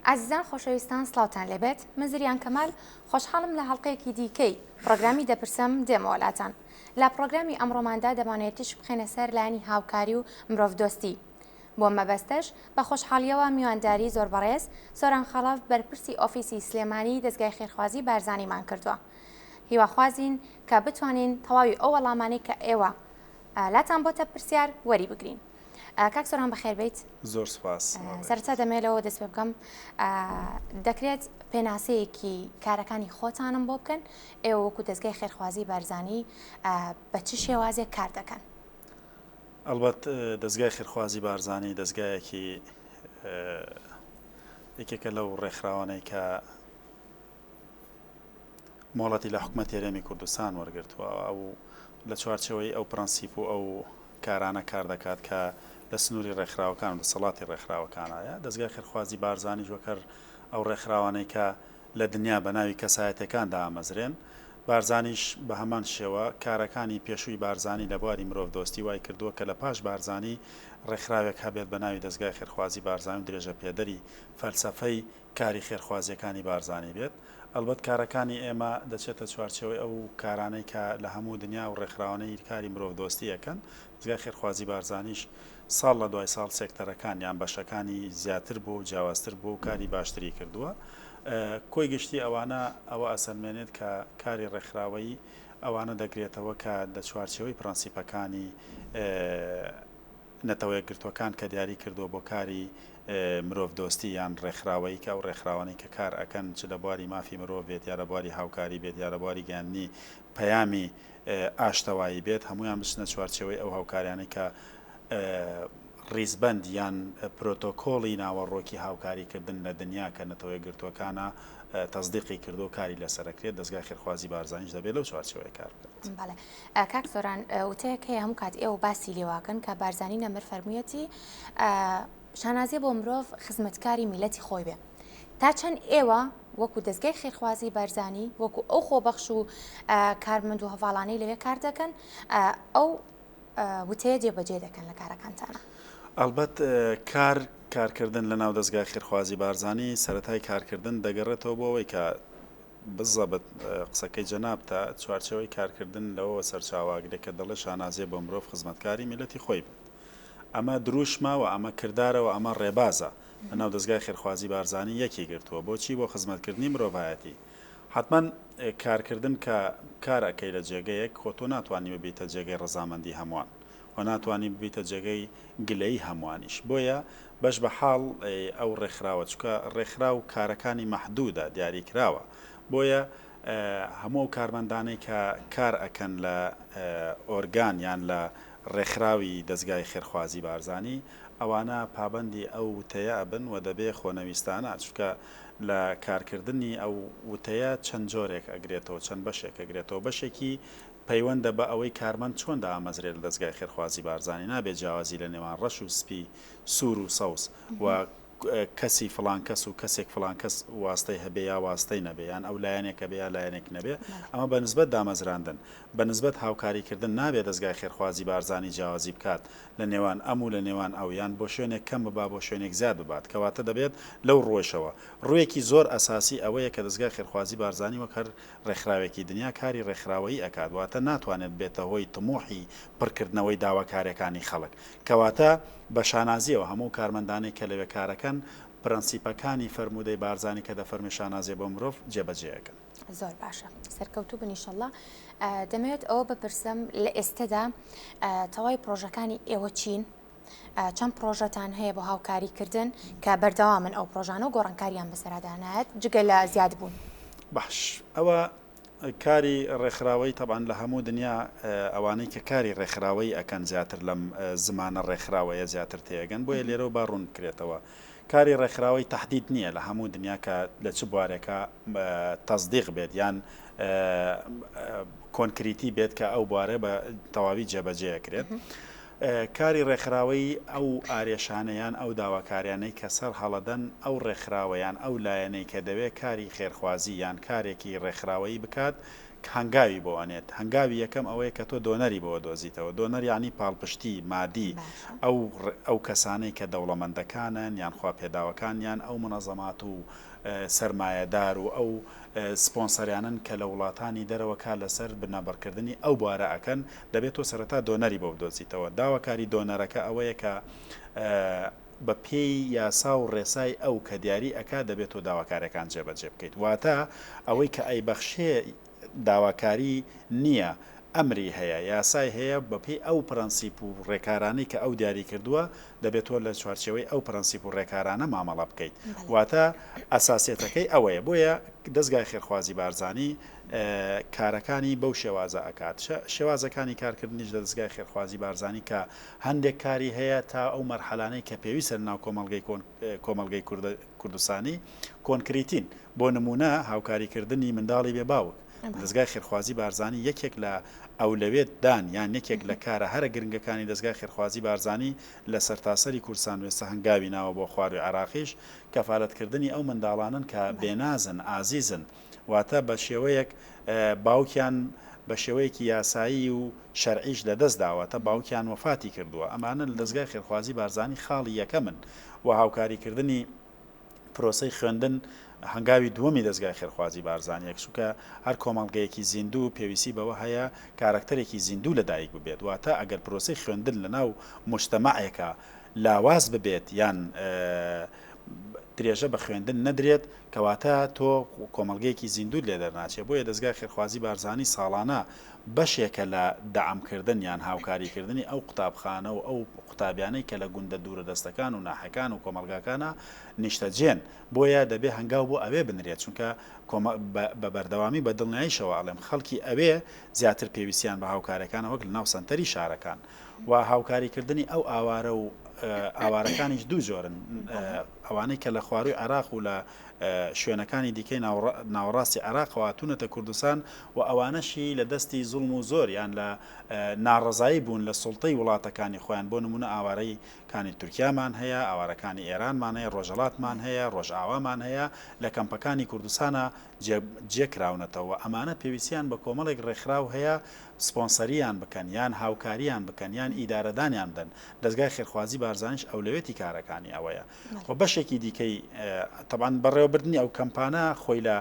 ئازیزان خۆشەویستان سڵاوتان لێبێت من زریان کەمال خۆشحاڵم لە هەڵلقەیەکی دیکەی پرۆگرامی دەپرسم دێمەوە لاتان لە پرۆگرامی ئەمڕۆماندا دەمانەوێت تیشک بخەینە سەر لایەنی هاوکاری و مرۆڤدۆستی بۆ مەبەستەش بە خۆشحاڵیەوە میوانداری زۆر بەڕێز سۆران خەڵەف بەرپرسی ئۆفیسی سلێمانی دەزگای خێرخوازی بارزانیمان کردووە هیواخوازین کە بتوانین تەواوی ئەو وەڵامانەی کە ئێوە لاتان بۆتە پرسیار وەری بگرین. کاک سۆران بەخێر بیت. زۆر سپاس. سەرەتا دەمەوێت لەوە دەست پێ بکەم دەکرێت پێناسەیەکی کارەکانی خۆتانم بۆ بکەن ئێوە وەکو دەزگای خێرخوازی بارزانی بە چ شێوازێک کار دەکەن؟ ئەڵبەت دەزگای خێرخوازی بارزانی دەزگایەکی یەکێکە لەو ڕێکخراوانەی کە مۆڵەتی لە حکومەتی هەرێمی کوردستان وەرگرتووە ئەو لە چوارچێوەی ئەو پرەنسیپ و ئەو کارانە کار دەکات کە لە سنووری ڕێکخراوەکان و دەسەڵاتی ڕێکخراوەکانایە دەزگای خێرخوازی بارزانیش وەک هەر ئەو ڕێکخراوانەی کە لە دنیا بە ناوی کەسایەتەکان دامەزرێن بارزانیش بە هەمان شێوە کارەکانی پێشووی بارزانی لە بواری مرۆڤدۆستی وای کردووە کە لە پاش بارزانی ڕێکخراوێک هەبێت بە ناوی دەزگای خێرخوازی بارزانی و درێژەپێدەری فەلسەفەی کاری خێرخوازییەکانی بارزانی بێت. ئەڵبەت کارەکانی ئێمە دەچێتە چوارچێوەی ئەو کارانەی کە لە هەموو دنیا و ڕێکخراوانەی کاری مرۆڤدۆستی ئەکەن. دەزگای خێرخوازی بارزانیش ساڵ لە دوای ساڵ سێکتەرەکان یان بەشەکانی زیاتر بووە و جیاوازتر بووە و کاری باشتری کردووە. کۆی گشتی ئەوانە ئەوە ئەسەلمێنێت کە کاری ڕێکخراوەیی ئەوانە دەگرێتەوە کە لە چوارچێوەی پرەنسیپەکانی نەتەوەیەکگرتووەکان کە دیاری کردووە بۆ کاری مرۆڤ دۆستی یان ڕێکخراوەیی کە ئەو ڕێکخراوانەی کە کار ئەکەن چ لە بواری مافی مرۆڤ بێت یا لە بواری هاوکاری بێت یا لە بواری گەیاندنی پەیامی ئاشتەوایی بێت هەموویان بچنە چوارچێوەی ئەو هاوکاریانەی کە ڕیزبەند یان پرۆتۆکۆڵی ناوەڕۆکی هاوکاریکردن لە دنیا کە نەتەوەیەکگرتووەکانە تەسدیقی کردووە و کاری لەسەر ئەکرێت دەزگای خێرخوازی بارزانیش دەبێت لەو چوارچێوەیە کار بکات. بەڵێ کاک سۆران وتەیەک هەیە هەموو کات ئێوە باسی لێواکەن کە بارزانی نەمر فەرموویەتی شانازیە بۆ مرۆڤ خزمەتکاری میلەتی خۆی بێ تا چەند ئێوە وەکو دەستگای خێرخوازی بارزانی وەکو ئەو خۆبەخش و کارمەند و هەواڵانەی لەوێ کار دەکەن ئەو وتەیە جێبەجێ دەکەن لە کارەکانتانە. ئەڵبەت کار کارکردن لە ناو دەستگای خێرخوازی بارزانی سەرەتای کارکردن دەگەڕێتەوە بۆ ئەوەی کە بزەبت قسەکەی جەنابتە، چوارچێوەی کارکردن لەوەوە سەرچاوە ئەگرێ کە دەڵێ شانازیە بۆ مرۆڤ خزمەتکاری میللەتی خۆی بێت. ئەمە دروشمە و ئەمە کردارە و ئەمە ڕێبازە. لەناو دەزگای خێرخوازی بارزانی یەکی گرتووە. بۆچی؟ بۆ خزمەتکردنی مرۆڤایەتی. حەتمەن کارکردن کە کار ئەکەی لە جێگەیەک، خۆ تۆ ناتوانی ببیتە جێگەی ڕەزامەندی هەمووان. و ناتوانی ببیتە جێگەی گلەیی هەمووانیش بۆیە بەش بە حاڵ ئەو ڕێکخراوە چونکە ڕێکخراو کارەکانی مەحدودە دیاری کراوە بۆیە هەموو ئەو کارمەندانەی کە کار ئەکەن لە ئۆرگان یان لە ڕێکخراوی دەزگای خێرخوازی بارزانی ئەوانە پابەندی ئەو وتەیە ئەبن و دەبێ خۆنەویستانە چونکە لە کارکردنی ئەو وتەیە چەند جۆرێک ئەگرێتەوە چەند بەشێک ئەگرێتەوە بەشێکی پەیوەندە بە ئەوەی کارمەند چۆن دامەزرێت لە دەزگای خێرخوازی بارزانی، نابێت جیاوازی لە نێوان ڕەش و سپی، سوور و سەوز و کەسی فڵان کەس و کەسێک فڵان کەس واستەی هەبێ یا واستەی نەبێ یان ئەو لایەنێک هەبێ یا لایەنێک نەبێ، ئەمە بە نسبەت دامەزراندن، بە نسبەت هاوکاری کردن نابێ دەزگای خێرخوازی بارزانی جیاوازی بکات لە نێوان ئەم و لە نێوان ئەو یان بۆ شوێنێک کەم ببا بۆ شوێنێک زیاد ببات کەواتە دەبێت لەو ڕووەشەوە ڕوویەکی زۆر ئەساسی ئەوەیە کە دەزگای خێرخوازی بارزانی وەک هەر ڕێکخراوێکی دنیا کاری ڕێکخراوەیی ئەکات واتە ناتوانێت بێتە هۆی تموحی پڕکردنەوەی داواکاریەکانی خەڵک کەواتە بە شانازیەوە هەموو کارمەندانەی کە لەوێ کارەکەن پرەنسیپەکانی فەرموودەی بارزانی کە دەفەرموێ شانازیە بۆ مرۆڤ جێبەجێ ئەکەن. زۆر باشە سەرکەوتوو بن ئیشەڵا. دەمەوێت ئەوە بپرسم لە ئێستەدا تەواوی پڕۆژەکانی ئێوە چین؟ چەند پڕۆژەتان هەیە بۆ هاوکاری کردن کە بەردەوامن ئەو پڕۆژانە و گۆڕانکاریان بەسەرادا نایەت جگە لە زیادبوون؟ باش ئەوە کاری ڕێکخراوەی تەبعەن لە هەموو دنیا ئەوانەی کە کاری ڕێکخراوەی ئەکەن زیاتر لەم زمانە ڕێکخراوەیە زیاتر تێگەن بۆیە لێرەوە با ڕوون بکرێتەوە کاری ڕێکخراوەی تەحدید نییە لە هەموو دنیا کە لە چ بوارێکە تەسدیق بێت یان کۆنکریتی بێت کە ئەو بوارە بە تەواوی جێبەجێ کرێت. کاری ڕێکخراوەیی ئەو ئارێشانە یان ئەو داواکاریانەی کە سەر هەڵەدەن ئەو ڕێکخراوە یان ئەو لایەنەی کە دەوێ کاری خێرخوازی یان کارێکی ڕێکخراوەیی بکات. هەنگاوی بۆ ئەنێت هەنگاوی یەکەم ئەوەیە کە تۆ دۆنەری بۆ دۆزیتەوە دۆنەر یانی پاڵپشتی مادی ئەو ئەو کەسانەی کە دەوڵەمەندەکانن یان خوا پێداوەکان یان ئەو منەزەمات و سەرمایەدار و ئەو سپۆنسەریانەن کە لە وڵاتانی دەرەوە کار لەسەر بنەبڕکردنی ئەو بوارە ئەکەن دەبێت تۆ سەرەتا دۆنەری بۆ بدۆزیتەوە داواکاری دۆنەرەکە ئەوەیە کە بە پێی یاسا و ڕێسای ئەو کە دیاری ئەکات دەبێت تۆ داواکاریەکان جێبەجێ بکەیت واتە ئەوەی کە ئەیبەخشێ داواکاری نییە ئەمری هەیە یاسای هەیە بە پێی ئەو پرەنسیپ و ڕێکارانەی کە ئەو دیاری کردووە دەبێت تۆ لە چوارچێوەی ئەو پرەنسیپ و ڕێکارانە مامەڵە بکەیت واتە ئەساسیەتەکەی ئەوەیە بۆیە دەزگای خێرخوازی بارزانی کارەکانی بەو شێوازە ئەکات شێوازەکانی کارکردنیش لە دەزگای خێرخوازی بارزانی کە هەندێک کاری هەیە تا ئەو مەرحەلانەی کە پێویستە لەناو کۆمەڵگەی کۆمەڵگەی کوردستانی کۆنکریتین بۆ نموونە هاوکاریکردنی منداڵی بێ باوک دەزگای خێرخوازی بارزانی یەکێک لە ئەولەوێت دان یان یەکێک لە کارە هەرە گرنگەکانی دەزگای خێرخوازی بارزانی لە سەرتاسەری کوردستان وێستە هەنگاوی ناوە بۆ خواروی عێراقیش کەفالەتکردنی ئەو منداڵانەن کە بێنازن ئازیزن واتە بە شێوەیەک باوکیان بە شێوەیەکی یاسایی و شەرعیش لە دەست داوە تا باوکیان وەفاتی کردووە ئەمانە لە دەزگای خێرخوازی بارزانی خاڵی یەکەمن و هاوکاریکردنی پرۆسەی خوێندن هەنگاوی دووەمی دەزگای خێرخوازی بارزانیە چونکە هەر کۆمەڵگەیەکی زیندوو پێویستی بەوە هەیە کارەکتەرێکی زیندوو لەدایک ببێت واتە ئەگەر پرۆسەی خوێندن لەناو موجتەمەعێکا لاواز ببێت یان درێژە بە خوێندن نەدرێت کەواتە تۆ کۆمەڵگەیەکی زیندووت لێ دەرناچێت بۆیە دەزگای خێرخوازی بارزانی ساڵانە بەشێکە لە دەعمکردن یان هاوکاریکردنی ئەو قوتابخانە و ئەو قوتابیانەی کە لە گوندە دوورەدەستەکان و ناحەکان و کۆمەڵگاکانا نیشتەجێن بۆیە دەبێ هەنگاو بۆ ئەوێ بنرێت چونکە بە بەردەوامی بە دڵنیاییشەوە ئەڵێم خەڵکی ئەوێ زیاتر پێویستیان بە هاوکارەکانە وەک لە ناو سەنتەری شارەکان و هاوکاریکردنی ئەو ئاوارە و ئاوارەکانیش دوو جۆرن ئەوانەی کە لە خوارووی عێراق و لە شوێنەکانی دیکەی ناوەڕاستی عێراقەوە هاتوونەتە کوردستان و ئەوانەشی لە دەستی زوڵم و زۆر یان لە ناڕەزایی بوون لە سوڵتەی وڵاتەکانی خۆیان بۆ نموونە ئاوارەی کانی تورکیامان هەیە، ئاوارەکانی ئێرانمان هەیە، ڕۆژهەڵاتمان هەیە، ڕۆژئاوامان هەیە لە کەمپەکانی کوردستانا جێ کراونەتەوە، ئەمانە پێویستیان بە کۆمەڵێک ڕێکخراو هەیە سپۆنسەریان بکەن یان هاوکاریان بکەن یان ئیدارەدانیان بدەن، دەزگای خێرخوازی بارزانیش ئەولەوێتی کارەکانی ئەوەیە و بەشێکی دیکەی تەبعەن بەڕێوەبردنی ئەو کەمپانە خۆی لە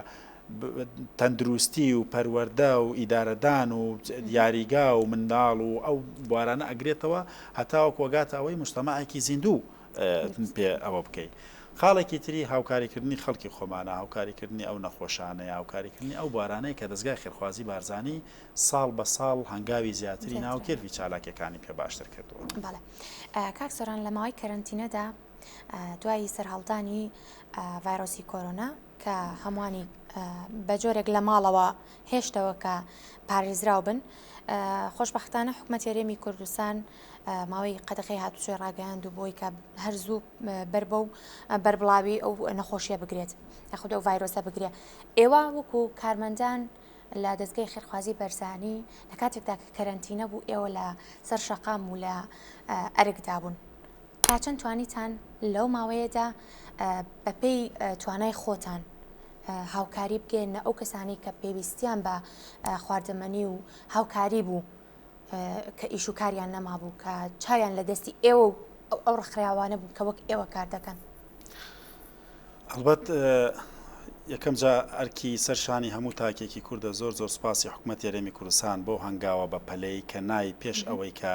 تەندروستی و پەروەردە و ئیدارەدان و یاریگا و منداڵ و ئەو بوارانە ئەگرێتەوە هەتاوەکو ئەگاتە ئەوەی موجتەمەعێکی زیندوو پێ ئەوە بکەی. خاڵێکی تری هاوکاریکردنی خەڵکی خۆمانە، هاوکاریکردنی ئەو نەخۆشانەیە، هاوکاریکردنی ئەو بوارانەیە کە دەزگای خێرخوازی بارزانی ساڵ بە ساڵ هەنگاوی زیاتری ناو کێرڤی چالاکیەکانی پێ باشتر کردووە. بەڵێ کاک سۆران لە ماوەی کەرەنتینەدا دوای سەرهەڵدانی ڤایرۆسی کۆرۆنا کە هەمووانی بە جۆرێک لە ماڵەوە هێشتەوە کە پارێزراو بن خۆشبەختانە حکومەت هەرێمی کوردستان ماوەی قەدەغەی هاتوچۆی ڕاگەیاند و بۆی کە هەر زوو بەر بەو بەربڵاوی ئەو نەخۆشیە بگرێت یاخود ئەو ڤایرۆسە بگرێت ئێوە وەکو کارمەندان لە دەستگای خێرخوازی بەرزانی لە کاتێکدا کە کەرەنتینە بوو ئێوە لە سەر شەقام و لە ئەرکدا بوون تا چەند توانیتان لەو ماوەیەدا بەپێی توانای خۆتان هاوکاری بگەێنە ئەو کەسانی کە پێویستیان بە خواردەمەنی و هاوکاری بوو کە ئیش و کاریان نەمابوو کە چاویان لە دەستی ئێوە و ئەو ڕێکخراوانە بوو کە وەک ئێوە کار دەکەن. ئەڵبەت یەکەم جا ئەرکی سەر شانی هەموو تاکێکی کوردە زۆر زۆر سوپاسی حکومەتی هەرێمی کوردستان بۆ هەنگاوە بە پەلەی کە نای پێش ئەوەی کە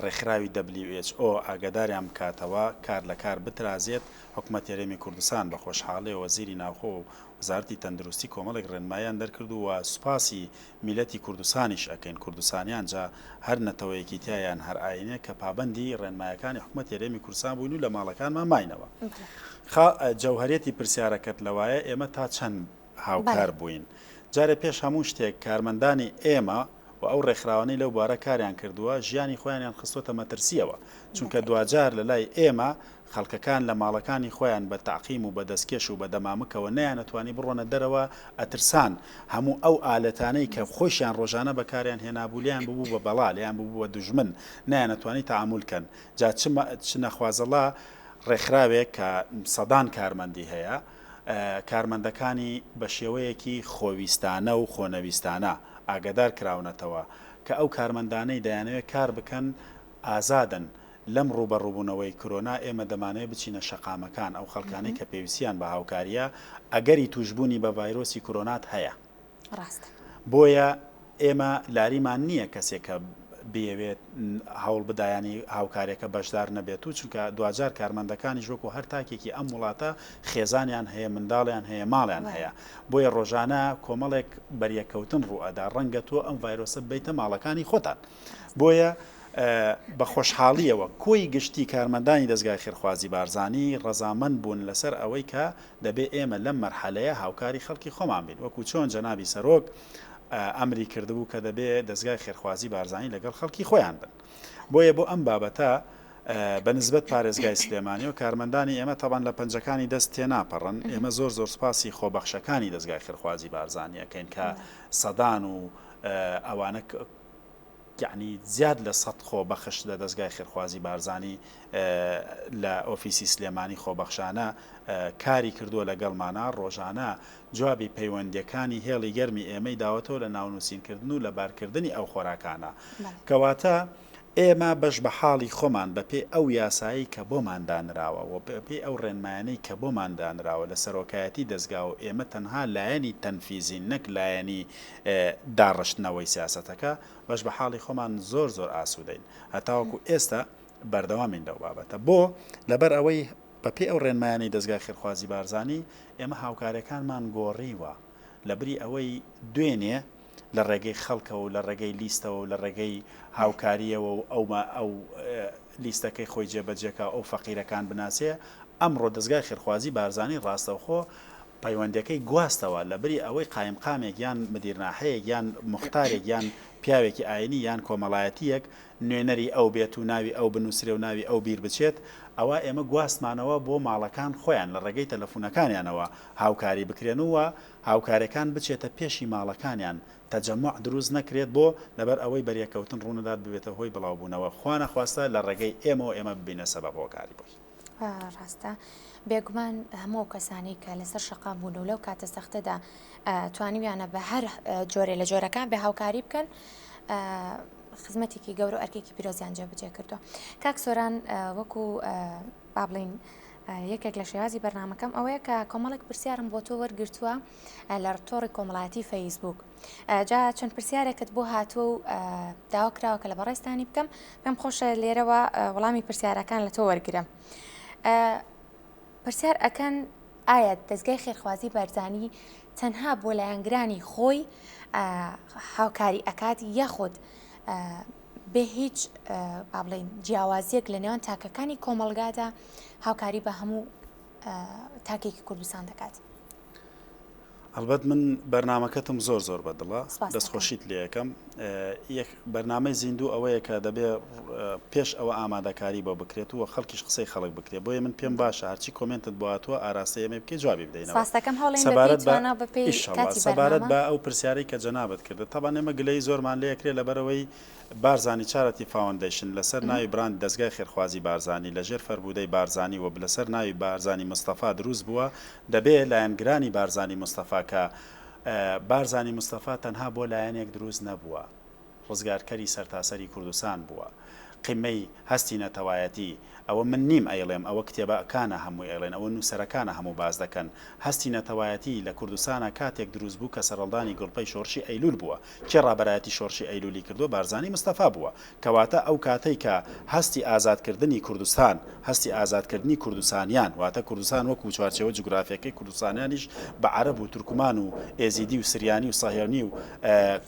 ڕێکخراوی WHO ئاگاداریان بکاتەوە کار لە کار بترازێت حکومەتی هەرێمی کوردستان بە خۆشحاڵیەوە وەزیری ناوخۆ و وەزارەتی تەندروستی کۆمەڵێک ڕێنماییان دەرکرد و سوپاسی میلەتی کوردستانیش ئەکەین کوردستانیان جا هەر نەتەوەیەکی تیا یان هەر ئاینێک کە پابەندی ڕێنمایەکانی حکومەتی هەرێمی کوردستان بووین و لە ماڵەکانمان ماینەوە خا جەوهەریەتی پرسیارەکەت لەوایە ئێمە تا چەند هاوکار بووین جارێ پێش هەموو شتێک کارمەندانی ئێمە و ئەو ڕێکخراوانەی لەو بارە کاریان کردووە ژیانی خۆیانیان خستۆتە مەترسیەوە چونکە دواجار لە لای ئێمە خەڵکەکان لە ماڵەکانی خۆیان بە تەعقیم و بە دەستکێش و بە دەمامکەوە نەیانەتوانی بڕۆنە دەرەوە ئەترسان هەموو ئەو ئالەتانەی کە خۆیشیان ڕۆژانە بەکاریان هێنابوو لێیان ببوو بە بەڵا لێیان ببوو بە دوژمن نەیانەتوانی تەعامول کەن جا چ چ نەخوازەڵا ڕێکخراوێک کە سەدان کارمەندی هەیە. کارمەندەکانی بە شێوەیەکی خۆویستانە و خۆنەویستانە ئاگادار کراونەتەوە کە ئەو کارمەندانەی دەیانەوێت کار بکەن ئازادن لەم ڕووبەڕووبوونەوەی کرۆنا ئێمە دەمانەوێت بچینە شەقامەکان ئەو خەڵکانەی کە پێویستیان بە هاوکارییە ئەگەری تووشبوونی بە ڤایرۆسی کرۆنات هەیە. ڕاستە. بۆیە ئێمە لاریمان نییە کەسێک کە بیەوێت هەوڵ بدا یانی هاوکاریەکە بەشدار نەبێت و چونکە دواجار کارمەندەکانیش وەکو هەر تاکێکی ئەم وڵاتە خێزانیان هەیە منداڵیان هەیە ماڵیان هەیە بۆیە ڕۆژانە کۆمەڵێک بەریەککەوتن ڕووئەدا ڕەنگە تۆ ئەم ڤایرۆسە ببەیتە ماڵەکانی خۆتان بۆیە بە خۆشحاڵیەوە کۆی گشتی کارمەندانی دەزگای خێرخوازی بارزانی ڕەزامەند بوون لەسەر ئەوەی کە دەبێ ئێمە لەم مەرحەلەیە هاوکاری خەڵکی خۆمان بین وەکو چۆن جەنابی سەرۆک ئەمری کردبوو کە دەبێ دەزگای خێرخوازی بارزانی لەگەڵ خەڵکی خۆیان بن بۆیە بۆ ئەم بابەتە بە نسبەت پارێزگای سلێمانی و کارمەندانی ئێمە تەبان لە پەنجەکانی دەست تێناپەڕن ئێمە زۆر زۆر سپاسی خۆبەخشەکانی دەزگای خێرخوازی بارزانی ئەکەین کە سەدان و ئەوانە یەعنی زیاد لە سەت خۆبەخش لە دەزگای خێرخوازی بارزانی لە ئۆفیسی سلێمانی خۆبەخشانە کاری کردووە لەگەڵمانا ڕۆژانە جوابی پەیوەندیەکانی هێڵی گەرمی ئێمەی داوەتەوە لە ناونوسینکردن و لەبارکردنی ئەو خۆراکانە کەواتە ئێمە بەش بە حاڵی خۆمان بەپێی ئەو یاسایەی کە بۆمان دانراوە و بەپێی ئەو ڕێنمایانەی کە بۆمان دانراوە لە سەرۆکایەتی دەزگا و ئێمە تەنها لایەنی تەنفیزین نەک لایەنی داڕشتنەوەی سیاسەتەکە، بەش بە حاڵی خۆمان زۆر زۆر ئاسوودەین. هەتاوەکو ئێستا بەردەوامین لەو بابەتە. بۆ؟ لەبەر ئەوەی بەپێی ئەو ڕێنمایانەی دەزگای خێرخوازی بارزانی، ئێمە هاوکارییەکانمان گۆڕیوە. لەبری ئەوەی دوێنێ لە ڕێگەی خەڵکەوە و لە ڕێگەی لیستەوە و لە ڕێگەی هاوکارییەوە و ئەو ئەو لیستەکەی خۆی جێبەجێکا و ئەو فەقیرەکان بناسێ، ئەمڕۆ دەزگای خێرخوازی بارزانی ڕاستەوخۆ پەیوەندیەکەی گواستەوە لەبری ئەوەی قایمقامێک یان مدیر ناحەیەک یان موختارێک یان پیاوێکی ئاینی یان کۆمەڵایەتیەک نوێنەری ئەو بێت و ناوی ئەو بنوسرێ و ناوی ئەو بیر بچێت ئەوا ئێمە گواستمانەوە بۆ ماڵەکان خۆیان لە ڕێگەی تەلەفونەکانیانەوە هاوکاری بکرێن و هاوکارەکان بچێتە پێشی ماڵەکانیان تەجەموع دروست نەکرێت بۆ لەبەر ئەوەی بەریەککەوتن ڕوونەدات ببێتە هۆی بڵاوبوونەوە خوانەخواستە لە ڕێگەی ئێمەوە ئێمە ببینە سەبەب هۆکاری بۆی. ڕاستە بێگومان هەموو ئەو کەسانەی کە لەسەر شەقام بوون و لەو کاتە سەختەدا توانیویانە بە هەر جۆرێ لە جۆرەکان بێ هاوکاری بکەن خزمەتێکی گەورە و ئەرکێکی پیرۆزیان جێبەجێ کردووە کاک سۆران وەکو با بڵین یەکێک لە شێوازی بەرنمەکەم ئەوەیە کە کۆمەڵێک پرسیارم بۆ تۆ وەرگرتووە لە تۆڕی کۆمەڵایەتی فەیسبوک جا چەند پرسیارێکت بۆ هاتووە و داوا کراوە کە لە بەڕێزتانی بکەم پێم خۆشە لێرەوە وەڵامی پرسیارەکان لە تۆ وەرگرم پرسیار ئەکەن ئایا دەستگای خێرخوازی بەرزانی تەنها بۆ لایەنگرانی خۆی هاوکاری ئەکات یاخود بێ هیچ با بڵین جیاوازیەک لە نێوان تاکەکانی کۆمەلگادا هاوکاری بە هەموو تاکێکی کوردستان دەکات. ئەڵبەت من بەرنامەکەتم زۆر زۆر بە دڵە دەست خۆشیت لێ ئەکەم یەک بەرنامەی زیندوو ئەوەیە کە دەبێ پێش ئەوە ئامادەکاری بۆ بکرێت و خەڵکیش قسەی خەڵک بکرێت بۆیە من پێم باشە هەرچی کۆمێنتت بۆ هاتووە ئاراستەی ئێمەی بکەی جوابی بدەینەوە سپاستەکەم هەوڵین بەپێی توانا بەپێی کاتی سەبارەت بە ئەو پرسیارەی کە جەنابت کردت تەبعەن ئێمە گلەیی زۆرمان لێ ئەکرێ لەبەرئەوەی بارزانی Charity Foundation لەسەر ناوی براند دەزگای خێرخوازی بارزانی لە ژێر فەرموودەی بارزانی و لەسەر ناوی بارزانی مستەفا دروست بووە دەبێ لایەنگرانی بارزانی مستەفا کە بارزانی مستەفا تەنها بۆ لایەنێک دروست نەبووە ڕزگارکەری سەرتاسەری کوردستان بووە قیمەی هەستی نەتەوایەتی ئەوە من نیم ئەیڵێم ئەوە کتێبەکانە هەمووی ئەیڵێن ئەوە نووسەرەکانە هەموو باس دەکەن هەستی نەتەوایەتی لە کوردستانا کاتێک دروست بوو کە سەرهەڵدانی گوڵپەی شۆڕشی ئەیلول بووە کێ ڕابەرایەتی شۆڕشی ئەیلولی کردووە بارزانی مستەفا بووە کەواتە ئەو کاتەی کە هەستی ئازادکردنی کوردستان هەستی ئازادکردنی کوردستانیان واتە کوردستان وەکو چوارچێوە جوگرافیەکەی کوردستانیانیش بە عەرەب و تورکمان و ئێزیدی و سریانی و سەهیۆنی و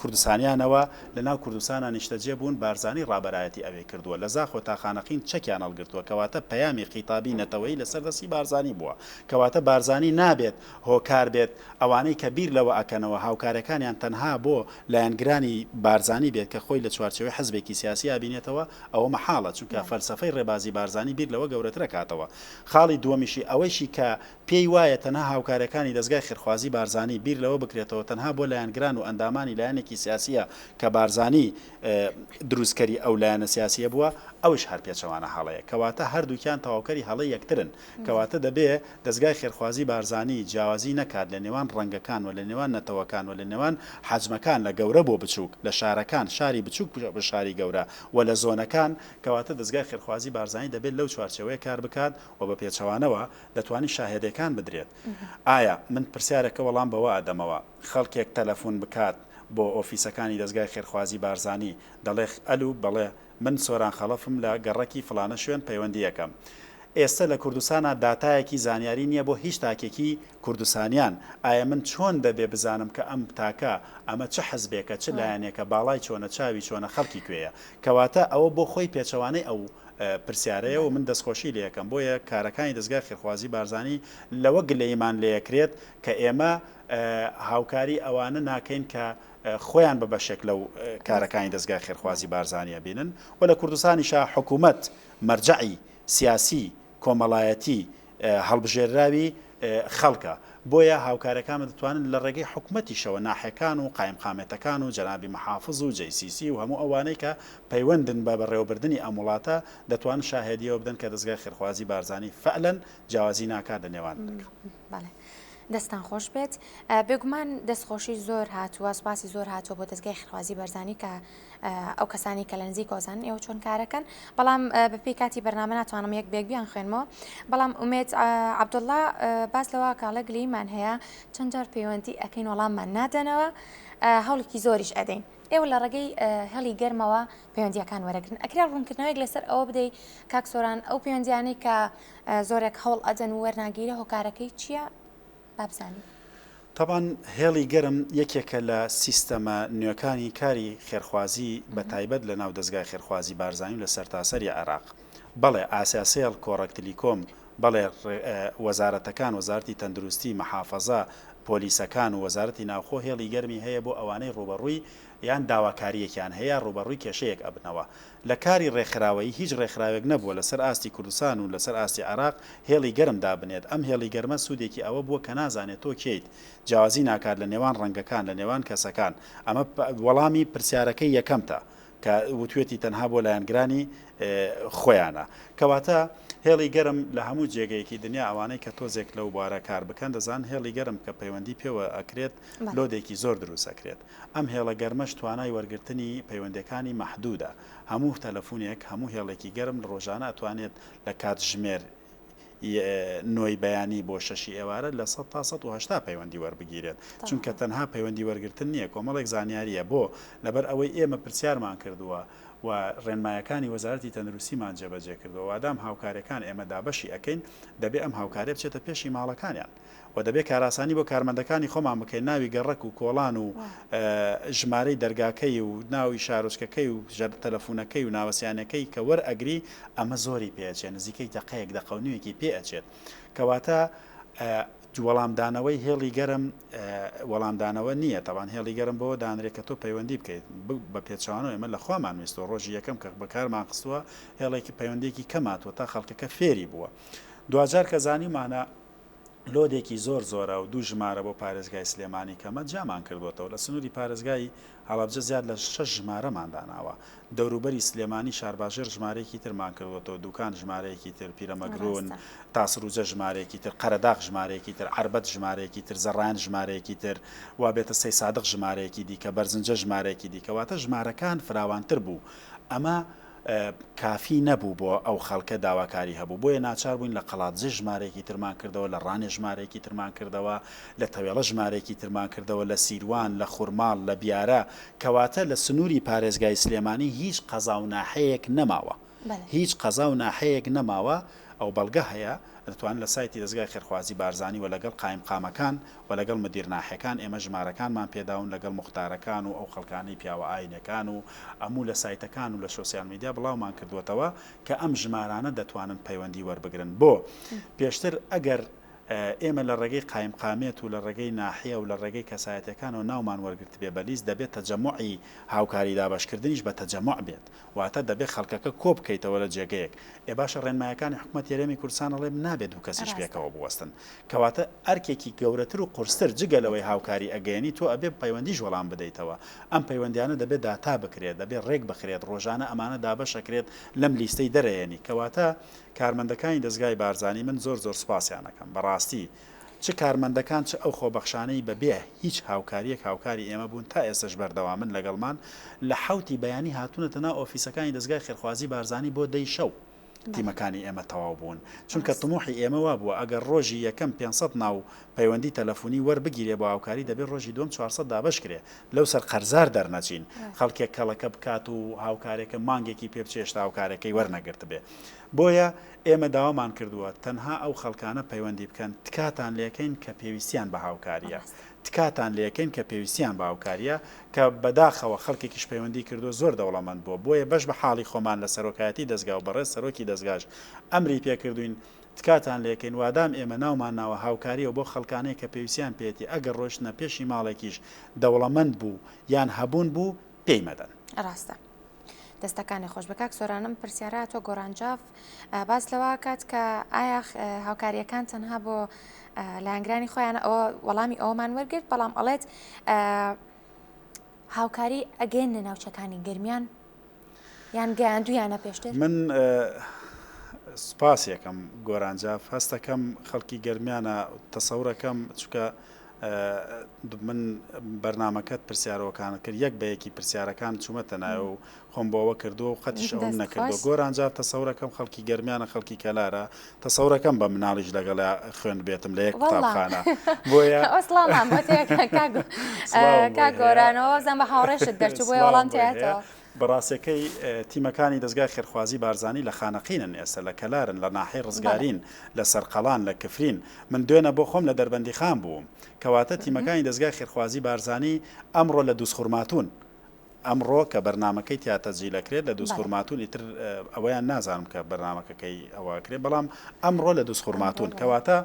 کوردستانیانەوە لە ناو کوردستانا نیشتەجێ بوون بارزانی ڕابەرایەتی ئەوێی کردووە لە زاخۆ تا خانەقین چەکیان هەڵگرتووە کەواتە پەیامی خیتابی نەتەوەیی لەسەر دەستی بارزانی بووە کەواتە بارزانی نابێت هۆکار بێت ئەوانەی کە بیر لەوە ئەکەنەوە هاوکارەکانیان تەنها بۆ لایەنگرانی بارزانی بێت کە خۆی لە چوارچێوەی حزبێکی سیاسی ئەبینێتەوە ئەوە مەحاڵە چونکە فەلسەفەی ڕێبازی بارزانی بیر لەوە گەورەتر ئەکاتەوە خاڵی دووەمیشی ئەوەیشی کە پێی وایە تەنها هاوکارەکانی دەزگای خێرخوازی بارزانی بیر لەوە بکرێتەوە تەنها بۆ لایەنگران و ئەندامانی لایەنێکی سیاسیە کە بارزانی دروستکەری ئەو لایەنە سیاسیە. بووە، ئەوش هەر پێچەوانە هەڵەیە. کەواتە هەردووکیان تەواوکەری هەڵەی یەکترن. کەواتە دەبێ دەزگای خێرخوازی بارزانی جیاوازی نەکات لە نێوان ڕەنگەکان و لە نێوان نەتەوەکان و لە نێوان حەجمەکان لە گەورە بۆ بچووک، لە شارەکان، شاری بچووک بۆ شاری گەورە و لە زۆنەکان، کەواتە دەزگای خێرخوازی بارزانی دەبێت لەو چوارچێوەیە کار بکات و بە پێچەوانەوە دەتوانی شاهێدێکان بدرێت. ئایا من پرسیارەکە وەڵام بەوە ئەدەمەوە خەڵکێک تەلەفون بکات بۆ ئۆفیسەکانی دەزگای خێرخوازی بارزانی دەڵێ ئەلو بەڵێ من سۆران خەڵەفم لە گەڕەکی فڵانە شوێن پەیوەندی ئەکەم. ئێستە لە کوردستانا داتایەکی زانیاری نیە بۆ هیچ تاکێکی کوردستانیان. ئایە من چۆن دەبێ بزانم کە ئەم تاکە ئەمە چ حزبێکە چ لایەنێکە باڵای چۆنە چاوی چۆنە خەڵکی کوێیە. کەواتە ئەوە بۆ خۆی پێچەوانەی ئەو پرسیارەیە و من دەستخۆشی لێ ئەکەم. بۆیە کارەکانی دەزگای خێرخوازی بارزانی لەوە گلەییمان لێ ئەکرێت کە ئێمە هاوکاری ئەوانە ناکەین کە خۆیان بە بەشێک لەو کارەکانی دەزگای خێرخوازی بارزانی ئەبینن و لە کوردستانیشا حکوومەت مەرجەعی سیاسی کۆمەڵایەتی هەڵبژێرراوی خەڵکە بۆیە هاوکارەکانمان دەتوانن لە ڕێگەی حکومەتیشەوە ناحێکان و قایمقامێتەکان و جەنابی محافز و جەیسیسی و هەموو ئەوانەی کە پەیوەندن بە بەڕێوەبردنی ئەم وڵاتە دەتوانن شاهێدیەوە بدەن کە دەزگای خێرخوازی بارزانی فعلەن جیاوازی ناکات لە نێوان. بەڵێ. دەستتان خۆش بێت. بێگومان دەستخۆشی زۆر هاتووە، سوپاسی زۆر هاتووە بۆ دەزگای خێرخوازی بەرزانی کە ئەو کەسانی کە لە نزیک ئۆزان ئێوە چۆن کارەکەن، بەڵام بەپێی کاتی بەرنامە ناتوانم یەک بێک بیان خوێنمەوە. بەڵام ئومێد عەبدوڵڵا باس لەوە کاڵێ گلەییمان هەیە چەند جار پەیوەندی ئەکەین وەڵاممان نادەنەوە، هەوڵێکی زۆریش ئەدەین. ئێوە لە ڕێگەی هێڵی گەرمەوە پەیوەندییەکان وەرەگرن. ئەکرێ ڕوونکردنەوەیەک لەسەر ئەوە بدەی کاک سۆران ئەو پەیوەندیانەی کە زۆرێک هەوڵ ئەدەن و وەرناگیرێ هۆکارەکەی چییە؟ با بزانین. تەبعەن هێڵی گەرم یەکێکە لە سیستەمە نوێکانی کاری خێرخوازی بە تایبەت لە ناو دەزگای خێرخوازی بارزانی و لە سەرتاسەری عێراق. بەڵێ ئاسیاسێڵ، کۆڕەک تلیکۆم، بەڵێ وەزارەتەکان، وەزارەتی تەندروستی، مەحافەزە، پۆلیسەکان و وەزارەتی ناوخۆ هێڵی گەرمی هەیە بۆ ئەوانەی ڕووبەڕووی یان داواکارییەکیان هەیە ڕووبەڕووی کێشەیەک ئەبنەوە. لە کاری ڕێکخراوەیی هیچ ڕێکخراوێک نەبووە لەسەر ئاستی کوردستان و لەسەر ئاستی عێراق هێڵی گەرم دابنێت، ئەم هێڵی گەرمە سوودێکی ئەوە بووە کە نازانێت تۆ کێیت، جیاوازی ناکات لە نێوان ڕەنگەکان، لە نێوان کەسەکان، ئەمە وەڵامی پرسیارەکەی یەکەمتە کە وتوێتی تەنها بۆ لایەنگرانی خۆیانە. کەواتە هێڵی گەرم لە هەموو جێگەیەکی دنیا ئەوانەی کە تۆزێک لەو بوارە کار بکەن دەزانن هێڵی گەرم کە پەیوەندی پێوە ئەکرێت load ێکی زۆر دروست ئەکرێت. ئەم هێڵە گەرمەش توانای وەرگرتنی پەیوەندیەکانی مەحدودە، هەموو تەلەفونێک، هەموو هێڵێکی گەرم ڕۆژانە ئەتوانێت لە کاتژمێر ی نۆی بەیانی بۆ شەشی ئێوارە لە 100 تا 180 پەیوەندی وەربگیرێت، چونکە تەنها پەیوەندی وەرگرتن نییە کۆمەڵێک زانیارییە، بۆ؟ لەبەر ئەوەی ئێمە پرسیارمان کردووە و ڕێنمایەکانی وەزارەتی تەندروستیمان جێبەجێ کردووە، وادام هاوکاریەکان ئێمە دابەشی ئەکەین دەبێ ئەم هاوکاریە بچێتە پێشی ماڵەکانیان. و دەبێ کارئاسانی بۆ کارمەندەکانی خۆمان بکەین ناوی گەڕەک و کۆڵان و ژمارەی دەرگاکەی و ناوی شارۆچکەکەی و تەلەفونەکەی و ناوەسیانەکەی کە وەرئەگری ئەمە زۆری پێ ئەچێت نزیکەی دەقەیەک دەقە و نیوێکی پێ ئەچێت کەواتە وەڵامدانەوەی هێڵی گەرم وەڵامدانەوە نییە تەوان هێڵی گەرم بەوە دانرێت کە تۆ پەیوەندی بکەیت بە پێچوانەوە ئێمە لە خوامان ویستوە ڕۆژی یەکەم کە بەکارمان خستووە هێڵێکی پەیوەندێکی کەماتوە تا خەڵکەکە فێری بووە دواجار کە زانیمانە load ێکی زۆر زۆرە و دوو ژمارە بۆ پارێزگای سلێمانی کەمە، جیامان کردووەتەوە. لە سنووری پارێزگای هەڵەبجە زیاد لە شەش ژمارەمان داناوە. دەوروبەری سلێمانی شارباژێڕ ژمارەیەکی ترمان کردووەتەوە، دوکان ژمارەیەکی تر، پیرەمەگرون، تاسروجە ژمارەیەکی تر، قەرەداغ ژمارەیەکی تر، عەربەت ژمارەیەکی تر، زەڕایەن ژمارەیەکی تر، وا بێتە سەیسادق ژمارەیەکی دیکە، بەرزنجە ژمارەیەکی دیکە، واتە ژمارەکان فراوانتر بوو. ئەمە کافی نەبوو بۆ ئەو خەڵکە داواکاری هەبوو بۆیە ناچار بووین لە قەڵادزێ ژمارەیەکی ترمان کردەوە لە ڕانێ ژمارەیەکی ترمان کردەوە لە تەوێڵە ژمارەیەکی ترمان کردەوە لە سیروان لە خورماڵ لە بیارە کەواتە لە سنووری پارێزگای سلێمانی هیچ قەزا و ناحەیەک نەماوە هیچ قەزا و ناحەیەک نەماوە ئەو بەڵگە هەیە دەتوانن لە سایتی دەزگای خێرخوازی بارزانی و لەگەڵ قایمقامەکان و لەگەڵ مدیر ناحیەکان ئێمە ژمارەکانمان پێداون لەگەڵ موختارەکان و ئەو خەڵکانەی پیاوە ئاینەکان و ئەموو لە سایتەکان و لە social media بڵاومان کردووەتەوە کە ئەم ژمارانە دەتوانن پەیوەندی وەربگرن بۆ پێشتر ئەگەر. ئێمە لە ڕێگەی قایمقامیەت و لە ڕێگەی ناحیە و لە ڕێگەی کەسایەتیەکانەوە ناومان وەرگرتبێ بە لیست دەبێت تەجەموعی هاوکاری دابەشکردنیش بە تەجەموع بێت واتە دەبێ خەڵکەکە کۆ بکەیتەوە لە جێگەیەک ئێ باشە ڕێنمایەکانی حکومەتی هەرێمی کوردستان ئەڵێ نابێ دوو کەسیش پێکەوە بوەستن کەواتە ئەرکێکی گەورەتر و قورستر جگە لەوەی هاوکاری ئەگەیەنی تۆ ئەبێ پەیوەندیش وەڵام بدەیتەوە ئەم پەیوەندیانە دەبێ داتا بکرێت دەبێ ڕێک بخرێت ڕۆژانە ئەمانە دابەش ئەکرێت لەم لیستەی دەرەیەنی کەواتە کارمەندەکانی دەزگای بارزانی من زۆر زۆر سوپاسیان ئەکەم بەڕاستی چ کارمەندەکان چ ئەو خۆبەخشانەی بە بێ هیچ هاوکاریەک هاوکاری ئێمە بوون تا ئێستەش بەردەوامن لەگەڵمان لە حەوتی بەیانی هاتوونەتە ناو ئۆفیسەکانی دەزگای خێرخوازی بارزانی بۆ دەی شەو تیمەکانی ئێمە تەواو بوون چونکە تموحی ئێمە وابووە ئەگەر ڕۆژی یەکەم 500 ناو پەیوەندی تەلەفونی وەربگیرێ بۆ هاوکاری دەبێ ڕۆژی دووەم 400 دابەش کرێ لەو سەر قەرزار دەرنەچین خەڵکێک کەڵەکە بکات و هاوکارێکە مانگێکی پێ بچێ هێشتا هاوکارەکەی وەرنەگرتبێ بۆیە ئێمە داوامان کردووە تەنها ئەو خەڵکانە پەیوەندی بکەن تکاتان لێکەین کە پێویستیان بە هاوکاریە تکاتان لێکەین کە پێویستیان بە هاوکاریە کە بەداخەوە خەڵکێکیش پەیوەندی کردووە زۆر دەوڵەمەند بووە بۆیە بەش بە حاڵی خۆمان لە سەرۆکایەتی دەزگا و بەڕێز سەرۆکی دەزگاش ئەمری پێکردوین تکاتان لێکەین وادام ئێمە ناومان ناوە هاوکاریەوە بۆ خەڵکانەی کە پێویستیان پێیەتی ئەگەر ڕۆیشتنە پێشی ماڵێکیش دەوڵەمەند بوو یان هەبوون بوو پێی مەدەن. ڕاستە. دەستەکانی خۆش بێ کاک سۆران ئەم پرسیارە تۆ گۆران جاف باس لەوە کات کە ئایا هاوکاریەکان تەنها بۆ لایەنگرانی خۆیان ئەوە وەڵامی ئەومان وەرگرت بەڵام ئەڵێت هاوکاری ئەگەین لە ناوچەکانی گەرمیان یان گەیاندویانە پێشتر؟ من سوپاس یەکەم گۆران جاف هەستەکەم خەڵکی گەرمیانە تەسەورەکەم چونکە من بەرنامەکەت پرسیارەوەکانت کرد یەک بە یەکی پرسیارەکان چوومەتە ناوێ و خۆم بۆ ئەوە کردووە و قەتیش ئەوەم نەکردووە گۆران جاف تەسەورەکەم خەڵکی گەرمیانە خەڵکی کەلارە تەسەورەکەم بە مناڵیش لەگەڵیا خوێندبێتم لە یەک قوتابخانە بۆیە سڵاومان بۆ کاک گۆرانەوە زان بە هاوڕێشت دەرچوو بۆیە وەڵام تیاتەوە. بەڕاستەکەی تیمەکانی دەزگای خێرخوازی بارزانی لە خانەقینن ئێستا لە کەلارن لە ناحەی ڕزگارین لە سەرقەڵان لە کفرین من دوێنە بۆ خۆم لە دەربەندیخان بووم کەواتە تیمەکانی دەزگای خێرخوازی بارزانی ئەمڕۆ لە دووزخورماتوون ئەمڕۆ کە بەرنامەکەی تیا تەسجیل ئەکرێت لە دووزخورماتوون ئیتر ئەوەیان نازانم کە بەرنامەکە کەی ئەوە ئەکرێت بەڵام ئەمڕۆ لە دووزخورماتوون کەواتە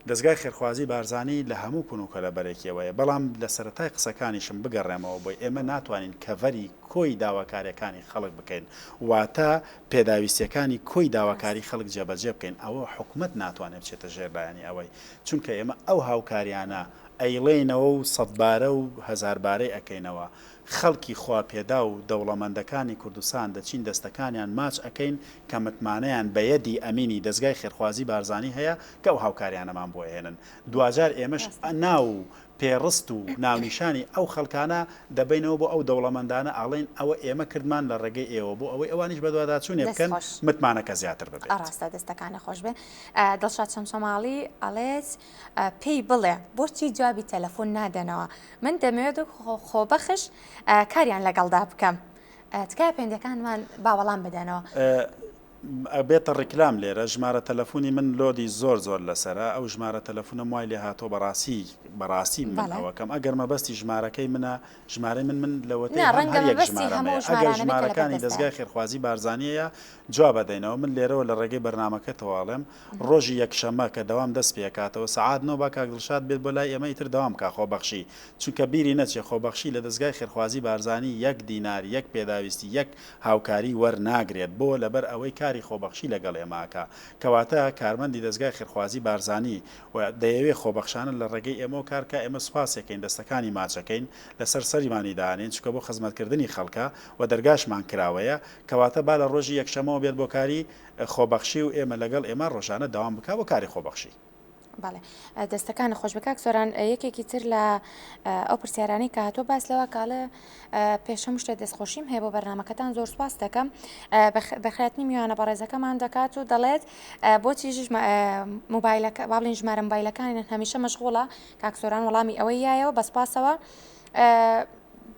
دەزگای خێرخوازی بارزانی لە هەموو کون و کەلەبەرێکیەوەیە بەڵام لە سەرەتای قسەکانیشم بگەڕێمەوە بۆی ئێمە ناتوانین کەڤەری کۆی داواکاریەکانی خەڵک بکەین واتە پێداویستیەکانی کۆی داواکاری خەڵک جێبەجێ بکەین ئەوە حکومەت ناتوانێت بچێتە ژێر لایەنی ئەوەی چونکە ئێمە ئەو هاوکاریانە ئەیڵێینەوە و سەدبارە و هەزاربارەی ئەکەینەوە، خەڵکی خواپێداو و دەوڵەمەندەکانی کوردستان دەچین دەستەکانیان ماچ ئەکەین کە متمانەیان بە یەدی ئەمینی دەزگای خێرخوازی بارزانی هەیە کە ئەو هاوکاریانەمان بۆ ئەهێنن دواجار ئێمەش ناو و پێڕست و ناونیشانی ئەو خەڵکانە دەبەینەوە بۆ ئەو دەوڵەمەندانە ئەڵێین ئەوە ئێمە کردمان لە ڕێگەی ئێوە بۆ ئەوەی ئەوانیش بەدواداچوونێ دەست بکەن خۆش. متمانەکە زیاتر ببێت. ڕاستە دەستەکانت خۆش بێ. دڵشاد چەمچەماڵی ئەڵێت پێی بڵێ بۆچی جوابی تەلەفۆن نادەنەوە من دەمەوێت وەک خۆبەخش کاریان لەگەڵدا بکەم تکایە پەیوەندیەکانمان با وەڵام بدەنەوە. ئەبێتە ڕیکلام لێرە ژمارە تەلەفونی من لۆدی زۆر زۆر لەسەرە ئەو ژمارە تەلەفونەم وای لێ هاتووە بەڕاستی بەڕاستی من ئەوەکەم ئەگەر مەبەستی ژمارەکەی منە ژمارەی من من لەوەتەی هەم هەر یەک ژمارەم هەیە ئەگەر ژمارەکانی دەزگای خێرخوازی بارزانیەیە جواب ئەدەینەوە من لێرەوە لە ڕێگەی بەرنامەکەتەوە ئەڵێم ڕۆژی یەکشەممە کە دەوام دەست پێکاتەوە سەعات نۆ با کاک دڵشاد بێت بۆ لای ئێمە ئیتر دەوام کا خۆبەخشی چونکە بیری نەچێ خۆبەخشی لە دەزگای خێرخوازی بارزانی یەک دینار یەک پێداویستی یەک هاوکاری وەرناگرێت بۆ لەبەر ئەوەی کاری خۆبەخشی لەگەڵ ئێمە ئەکا کەواتە کارمەندی دەزگای خێرخوازی بارزانی و دەیەوێ خۆبەخشانە لە ڕێگەی ئێمەوە کار کا ئێمە سوپاسێکەین دەستەکانی ماچەکەین لەسەر سەریمانی دانێین چونکە بۆ خزمەتکردنی خەڵکە و دەرگاشمان کراوەیە کەواتە با لە ڕۆژی یەکشەمەوە بێت بۆ کاری خۆبەخشی و ئێمە لەگەڵ ئێمە ڕۆژانە دەوام بکا بۆ کاری خۆبەخشی. بەڵێ دەستەکانت خۆش بێ کاک سۆران یەکێکی تر لە ئەو پرسیارانەی کە هاتووە باس لەوە کاڵێ پێش هەموو شتێک دەستخۆشیم هەیە بۆ بەرنمەکەتان زۆر سوپاس دەکەم بەخێرهاتنی میوانە بەڕێزەکەمان دەکات و دەڵێت بۆچی مۆبایلەکە با بڵێین ژمارە مۆبایلەکانیان هەمیشە مەشغوڵە کاک سۆران وەڵامی ئەوەی یایەوە بە سوپاسەوە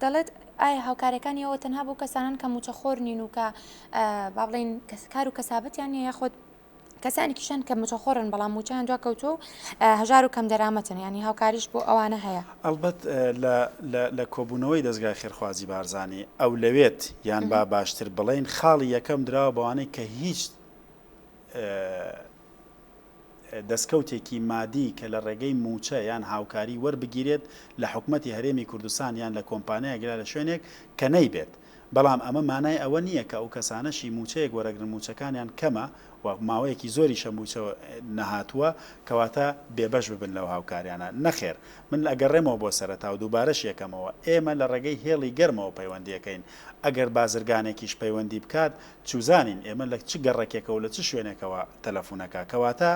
دەڵێت ئایا هاوکارەکانی ئەوە تەنها بۆ کەسانن کە موچەخۆر نین و کە با بڵین کار و کەسابەتیان نیە یاخود کەسانێکیشن کە موچەخۆرن بەڵام موچەیان دوا کەوتووە و هەژار و کەم دەرامەتن یانی هاوکاریش بۆ ئەوانە هەیە. ئەڵبەت لە لە لە کۆبوونەوەی دەزگای خێرخوازی بارزانی ئەولەوێت یان با باشتر بڵێین خاڵی یەکەم دراوە بەوانەی کە هیچ. دەستکەوتێکی مادی کە لە ڕێگەی مووچە یان هاوکاری وەربگیرێت لە حکومەتی هەرێمی کوردستان یان لە کۆمپانیایەک یا لە شوێنێک کە نەیبێت بەڵام ئەمە مانای ئەوە نییە کە ئەو کەسانەشی مووچەیەک وەرەگرن مووچەکانیان کەمە و ماوەیەکی زۆریشە مووچە نەهاتووە کەواتە بێبەش ببن لەو هاوکاریانە. نەخێر. من ئەگەڕێمەوە بۆ سەرەتا و دووبارەش یەکەمەوە. ئێمە لە ڕێگەی هێڵی گەرمەوە پەیوەندی ئەکەین. ئەگەر بازرگانێکیش پەیوەندی بکات چوزانین ئێمە لە چ گەڕەکێکەوە و لە چ شوێنێکەوە تەلەفون ئەکا. کەواتە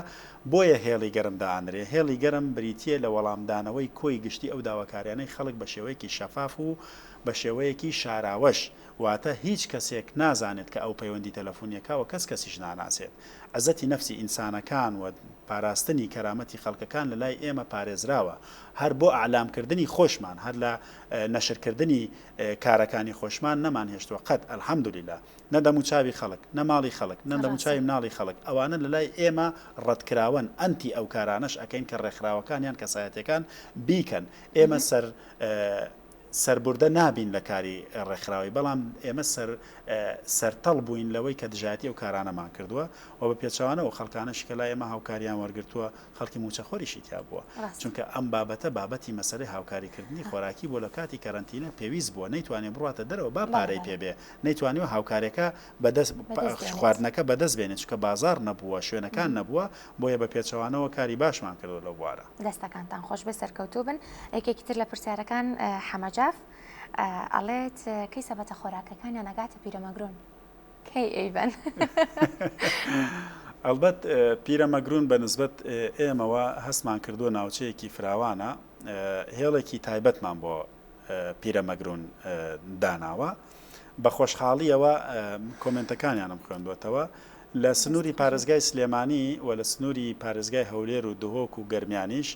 بۆیە هێڵی گەرم دائەنرێ. هێڵی گەرم بریتییە لە وەڵامدانەوەی کۆی گشتی ئەو داواکاریانەی خەڵک بە شێوەیەکی شەفاف و بە شێوەیەکی شاراوەش، واتە هیچ کەسێک نازانێت کە ئەو پەیوەندی تەلەفونیەکە و کەس کەسیش ناناسێت. عزەتی نەفسی ئینسانەکان و پاراستنی کەرامەتی خەڵکەکان لە لای ئێمە پارێزراوە. هەر بۆ ئەعلام کردنی خۆشمان، هەر لە نەشر کردنی کارەکانی خۆشمان نەمانهێشتووە قەت، الحمدللە. نە دەموچاوی خەڵک، نە ماڵی خەڵک، نە دەموچاوی مناڵی خەڵک، ئەوانە لە لای ئێمە ڕەتکراوەن، ئەنتی ئەو کارانەش ئەکەین کە ڕێکخراوەکان یان کەسایەتیەکان بیکەن. ئێمە سەر سەربوردە نابین لە کاری ڕێکخراوەی، بەڵام ئێمە سەر سەرتەڵ بووین لەوەی کە دژایەتی ئەو کارانەمان کردووە و بە پێچەوانەوە خەڵکانەشی کە لای ئێمە هاوکاریان وەرگرتووە خەڵکی مووچەخۆریشی تیا بووە، چونکە ئەم بابەتە بابەتی مەسەلەی هاوکاریکردنی خۆراکی بووە لە کاتی کەرەنتینە پێویست بووە نەیتوانیوە بڕواتە دەرەوە با پارەی پێ بێ نەیتوانیوە هاوکاریەکە بەدەست خواردنەکە بەدەست بێنێت چونکە بازاڕ نەبووە شوێنەکان نەبووە بۆیە بە پێچەوانەوە کاری باشمان کردووە لەو بوارە. دەستەکانتان خۆشبێ سەرکەوتوو بن. یەکێکی تر لە پرسیارەکان حەمەجاف ئەڵێت کەی سەبەتە خۆراکەکانیان ئەگاتە پیرەمەگرون؟ کەی ئەیبەن؟ ئەڵبەت پیرەمەگرون بە نسبەت ئێمەوە هەستمان کردووە ناوچەیەکی فراوانە هێڵێکی تایبەتمان بۆ پیرەمەگرون داناوە بە خۆشحاڵیەوە کۆمێنتەکانیانم خوێندوەتەوە لە سنووری پارێزگای سلێمانی و لە سنووری پارێزگای هەولێر و دهۆک و گەرمیانیش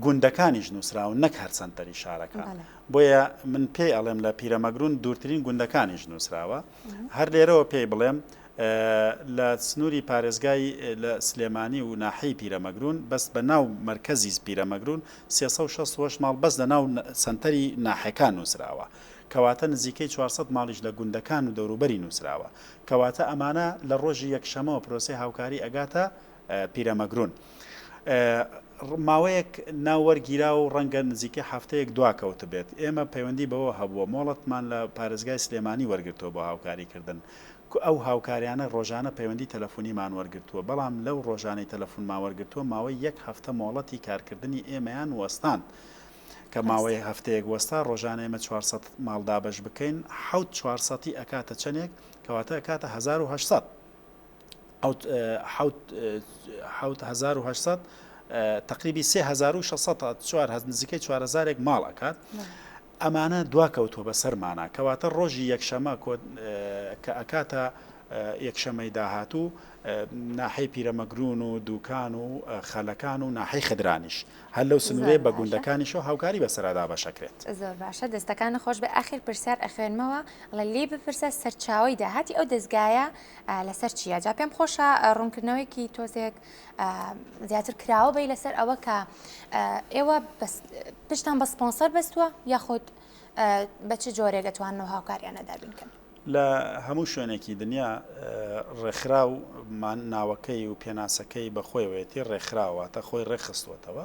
گوندەکانیش نووسراون نەک هەر سەنتەری شارەکان. بۆیە من پێی ئەڵێم لە پیرەمەگرون دوورترین گوندەکانیش نووسراوە. هەر لێرەوە پێی بڵێم لە سنووری پارێزگای لە سلێمانی و ناحیەی پیرەمەگرون بەس بە ناو مەرکەزی پیرەمەگرون 368 ماڵ بەس لە ناو سەنتەری ناحیەکان نووسراوە. کەواتە نزیکەی 400 ماڵیش لە گوندەکان و دەوروبەری نووسراوە. کەواتە ئەمانە لە ڕۆژی یەکشەمەوە پرۆسەی هاوکاری ئەگاتە پیرەمەگرون. ماوەیەک ناو وەرگیرا و ڕەنگە نزیکەی هەفتەیەک دواکەوتبێت. ئێمە پەیوەندی بەوە هەبووە، مۆڵەتمان لە پارێزگای سلێمانی وەرگرتووە بۆ هاوکاریکردن. ئەو هاوکاریانە ڕۆژانە پەیوەندی تەلەفونیمان وەرگرتووە، بەڵام لەو ڕۆژانەی تەلەفونمان وەرگرتووە ماوەی یەک هەفتە مۆڵەتی کارکردنی ئێمەیان وەستاند. کە ماوەی هەفتەیەک وەستا ڕۆژانە ئێمە 400 ماڵ دابەش بکەین، حەوت چوارسەتی ئەکاتە چەنێک؟ کەواتە ئەکاتە 1800. 7800 تقریبی 3600 چوار نزیکەی چوارهزارێک ماڵ ئەکات ئەمانە دوا کەوتووە بە سەرمانە کەواتە ڕۆژی یەکشەمە کە ئەکاتە یەکشەمەی داهاتوو ناحەی پیرەمەگرون و دوکان و خەلەکان و ناحەی خدرانیش هەر لەو سنوورەیە بە گوندەکانیشەوە هاوکاری بەسەرا دابەشەکرێت. زۆر باشە دەستەکانت خۆش بێ ئاخیر پرسیار ئەخوێنمەوە ئەڵێ لێی بپرسە سەرچاوەی داهاتی ئەو دەزگایە لەسەر چییە جا پێم خۆشە ڕوونکردنەوەیەکی تۆزێک زیاتر کراوە بی لەسەر ئەوە کە ئێوە پشتان بە سپۆنسەر بەستووە یاخود بە چ جۆرێک ئەتوانن هاوکاریانە دابین کەن؟ لە هەموو شوێنێکی دنیا ڕێکخراو ناوەکەی و پێناسەکەی بە خۆیەوەیەتی ڕێکخراو واتە خۆی ڕێکخستووەتەوە.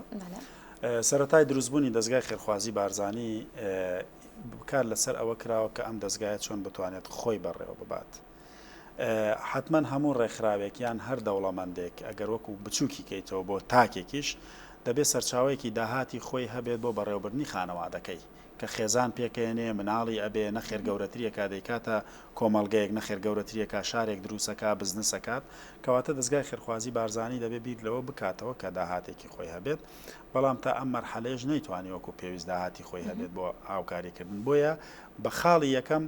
سەرەتای دروستبوونی دەزگای خێرخوازی بارزانی کار لەسەر ئەوە کراوە کە ئەم دەزگایە چۆن بتوانێت خۆی بەڕێوە ببات. حەتمەن هەموو ڕێکخراوێک یان هەر دەوڵەمەندێک ئەگەر وەکو بچووکی کەیتەوە بۆ تاکێکیش دەبێت سەرچاوەیەکی داهاتی خۆی هەبێت بۆ بەڕێوەبردنی خانەوادەکەی. کە خێزان پێکەیەنێ مناڵی ئەبێ نەخێر گەورەتریەکا دەیکاتە کۆمەڵگەیەک نەخێر گەورەتریەکا شارێک دروسەکا بزنسەکات کەواتە دەزگای خێرخوازی بارزانی دەبێ بیر لەوە بکاتەوە کە داهاتێکی خۆی هەبێت بەڵام تا ئەم مەرحەلەیەش نەیتوانی وەکو پێویست داهاتی خۆی هەبێت بۆ هاوکاری کردن بۆیە بە خاڵی یەکەم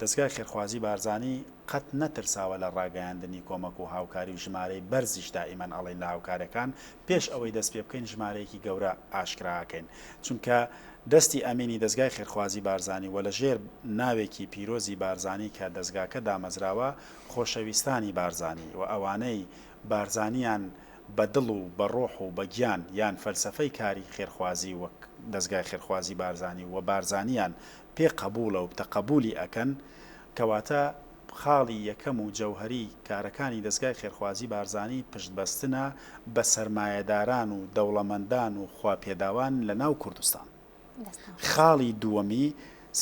دەزگای خێرخوازی بارزانی قەت نەترساوە لە ڕاگەیاندنی کۆمەک و هاوکاری و ژمارەی بەرزیش دائیمەن ئەڵێین لە هاوکارەکان پێش ئەوەی دەست پێ بکەین ژمارەیەکی گەورە ئاشکرا ئەکەین چونکە دەستی ئەمینی دەزگای خێرخوازی بارزانی وە لە ژێر ناوێکی پیرۆزی بارزانی کە دەزگاکە دامەزراوە خۆشەویستانی بارزانی و ئەوانەی بارزانیان بە دڵ و بە ڕۆح و بە گیان یان فەلسەفەی کاری خێرخوازی وەک دەزگای خێرخوازی بارزانی و بارزانیان پێ قەبوڵە و تەقەبولی ئەکەن کەواتە. خاڵی یەکەم و جەوهەری کارەکانی دەزگای خێرخوازی بارزانی پشتبەستنە بە سەرمایەداران و دەوڵەمەندان و خواپێداوان لە ناو کوردستان. خاڵی دووەمی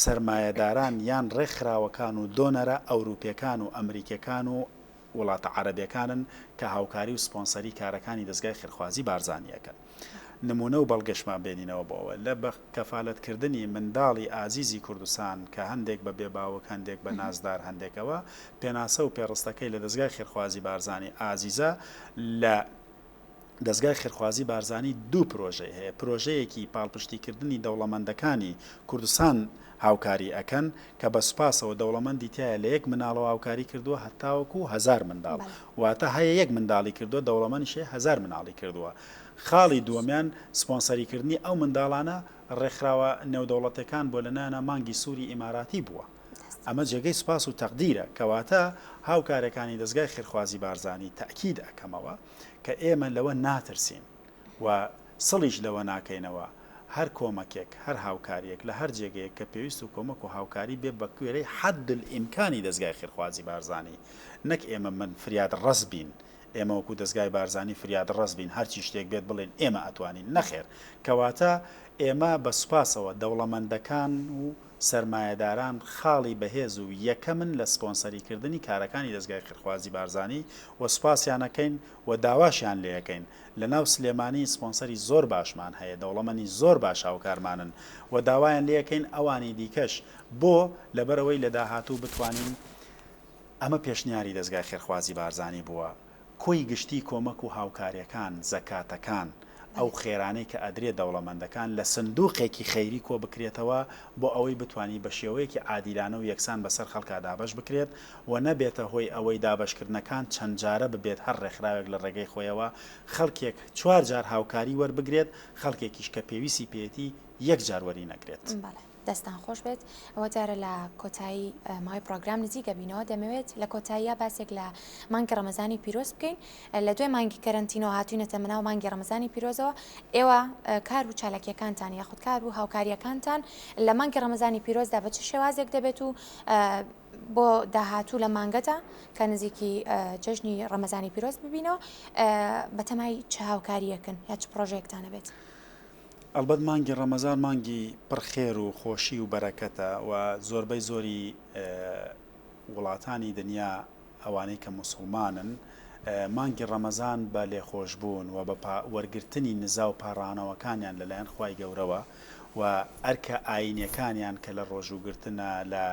سەرمایەداران یان ڕێکخراوەکان و دۆنەرە ئەوروپیەکان و ئەمریکیەکان و وڵاتە عەرەبیەکانن کە هاوکاری و سپۆنسەری کارەکانی دەزگای خێرخوازی بارزانی ئەکەن. نمونە و بەڵگەشمان بێنینەوە بۆ ئەوە لە بە کەفالەت کردنی منداڵی ئازیزی کوردستان کە هەندێک بە بێ باوک هەندێک بە نازدار هەندێک ئەوە پێناسە و پێڕستەکەی لە دەزگای خێرخوازی بارزانی ئازیزە لە دەزگای خێرخوازی بارزانی دوو پرۆژەی هەیە، پرۆژەیەکی پاڵپشتیکردنی دەوڵەمەندەکانی کوردستان هاوکاری ئەکەن کە بە سوپاسەوە دەوڵەمەندی تیایە لە یەک مناڵەوە هاوکاری کردووە هەتاوەکو هەزار منداڵ واتە هەیە یەک منداڵی کردووە دەوڵەمەنیش هەیە هەزار مناڵی کردووە. خاڵی دووەمیان سپۆنسەریکردنی ئەو منداڵانە ڕێکخراوە نێودەوڵەتێکان بۆ لەنایانا مانگی سووری ئیماراتی بووە. ئەمە جێگەی سوپاس و تەقدیرە. کەواتە هاوکارەکانی دەزگای خێرخوازی بارزانی تەئکید ئەکەمەوە کە ئێمە لەوە ناترسین و سڵیش لەوە ناکەینەوە هەر کۆمەکێک، هەر هاوکارییەک لە هەر جێگەیەک کە پێویست و کۆمەک و هاوکاری بێ بە گوێرەی حد الامکانی دەزگای خێرخوازی بارزانی نەک ئێمە من فریاد ڕەس بین ئێمە وەکو دەزگای بارزانی فریاد ڕەس بین هەرچی شتێک بێت بڵێین ئێمە ئەتوانین نەخێر کەواتە ئێمە بە سوپاسەوە دەوڵەمەندەکان و سەرمایەداران خاڵی بەهێز و یەکەمن لە سپۆنسەری کردنی کارەکانی دەزگای خێرخوازی بارزانی و سوپاسیان ئەکەین و داواشیان لێ ئەکەین لە ناو سلێمانی سپۆنسەری زۆر باشمان هەیە دەوڵەمەنی زۆر باش هاوکارمانن و داوایان لێ ئەکەین ئەوانی دیکەش بۆ لەبەرئەوەی لە داهاتوو بتوانین ئەمە پێشنیاری دەزگای خێرخوازی بارزانی بووە کۆی گشتی کۆمەک و هاوکاریەکان، زەکاتەکان، ئەو خێرانەی کە ئەدرێ دەوڵەمەندەکان لە سندوقێکی خەیری کۆ بکرێتەوە بۆ ئەوەی بتوانی بە شێوەیەکی عادیلانە و یەکسان بەسەر خەڵکا دابەش بکرێت و نەبێتە هۆی ئەوەی دابەشکردنەکان چەند جارە ببێت هەر ڕێکخراوێک لە ڕێگەی خۆیەوە خەڵکێک چوار جار هاوکاری وەربگرێت خەڵکێکیش کە پێویستی پێیەتی یەک جار وەری نەگرێت. بەڵێ. دەستان خۆش بێت ئەوە دیارە لە کۆتایی ماوەی پرۆگرام نزیکە بینەوە دەمەوێت لە کۆتاییە باسێک لە مانگی ڕەمەزانی پیرۆز بکەین لە دوای مانگی کەرەنتینەوە هاتوینەتە مناو مانگی ڕەمەزانی پیرۆزەوە ئێوە کار و چالاکیەکانتان یاخود کار و هاوکاریەکانتان لە مانگی ڕەمەزانی پیرۆزدا بە چ شێوازێک دەبێت و بۆ داهاتوو لە مانگەدا کە نزیکی جەژنی ڕەمەزانی پیرۆز ببینەوە بەتەمای چ هاوکاریەکن یا چ پرۆژەیەکتانە بێت؟ ئەڵبەت مانگی ڕەمەزان مانگی پڕ خێر و خۆشی و بەرەکەتە و زۆربەی زۆری وڵاتانی دنیا ئەوانەی کە موسڵمانن مانگی ڕەمەزان بە لێخۆشبوون و بە وەرگرتنی نزا و پاڕانەوەکانیان لەلایەن خوای گەورەوە و ئەرکە ئایینیەکانیان کە لە ڕۆژووگرتنە لە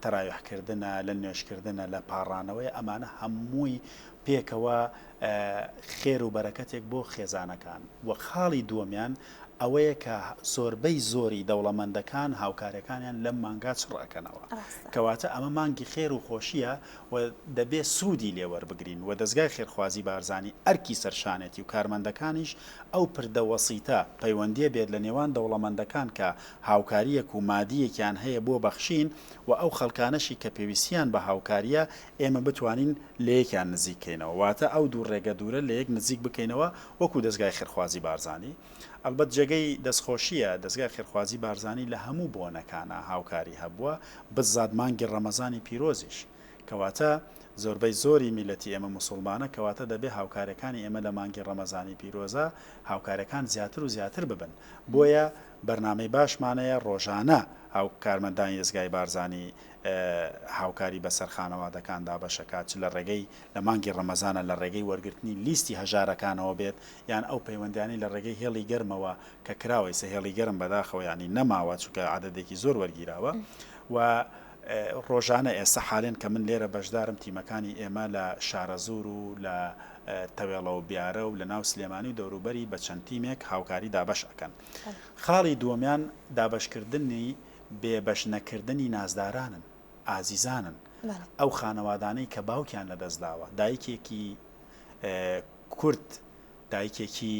تەراویح کردنە لە نوێژکردنە لە پاڕانەوەیە ئەمانە هەمووی پێکەوە خێر و بەرەکەتێک بۆ خێزانەکان و خاڵی دووەمیان ئەوەیە کە زۆربەی زۆری دەوڵەمەندەکان هاوکارەکانیان لەم مانگا چڕ ئەکەنەوە کەواتە ئەمە مانگی خێر و خۆشیە و دەبێ سوودی لێ وەربگرین و دەزگای خێرخوازی بارزانی ئەرکی سەرشانێتی و کارمەندەکانیش ئەو پردە وەسیتە پەیوەندیە بێت لە نێوان دەوڵەمەندەکان کە هاوکاریەک و مادیەکیان هەیە بۆ بەخشین و ئەو خەڵکانەشی کە پێویستیان بە هاوکاریە ئێمە بتوانین لەیەکیان نزیک کەینەوە واتە ئەو دوو ڕێگە دوورە لەیەک نزیک بکەینەوە وەکو دەزگای خێرخوازی بارزانی ئەڵبەت جێگەی دەستخۆشیە دەزگای خێرخوازی بارزانی لە هەموو بۆنەکانا هاوکاری هەبووە بزات مانگی ڕەمەزانی پیرۆزیش کەواتە زۆربەی زۆری میلەتی ئێمە موسوڵمانە کەواتە دەبێ هاوکارەکانی ئێمە لە مانگی ڕەمەزانی پیرۆزا هاوکارەکان زیاتر و زیاتر ببن بۆیە بەرنامەی باشمانەیە ڕۆژانە هاو کارمەندانی دەزگای بارزانی هاوکاری بەسەر خانەوادەکان دابەشەکات چ لە ڕێگەی لە مانگی ڕەمەزانە لە ڕێگەی وەرگرتنی لیستی هەژارەکانەوە بێت یان ئەو پەیوەندیانەی لە ڕێگەی هێڵی گەرمەوە کە کراوە ئیستا هێڵی گەرم بەداخەوە یانی نەماوە چونکە عەدەدێکی زۆر وەرگیراوە و ڕۆژانە ئێستا حالێن کە من لێرە بەشدارم تیمەکانی ئێمە لە شارەزوور و لە تەوێڵە و بیارە و لە ناو سلێمانی و دەوروبەری بە چەند تیمێک هاوکاری دابەش ئەکەن. خاڵی دووەمیان دابەشکردنی بێ بەش نەکردنی نازدارانن، ئازیزانن، ئەو خانەوادانەی کە باوکیان لە دەست داوە، دایکێکی کورد، دایکێکی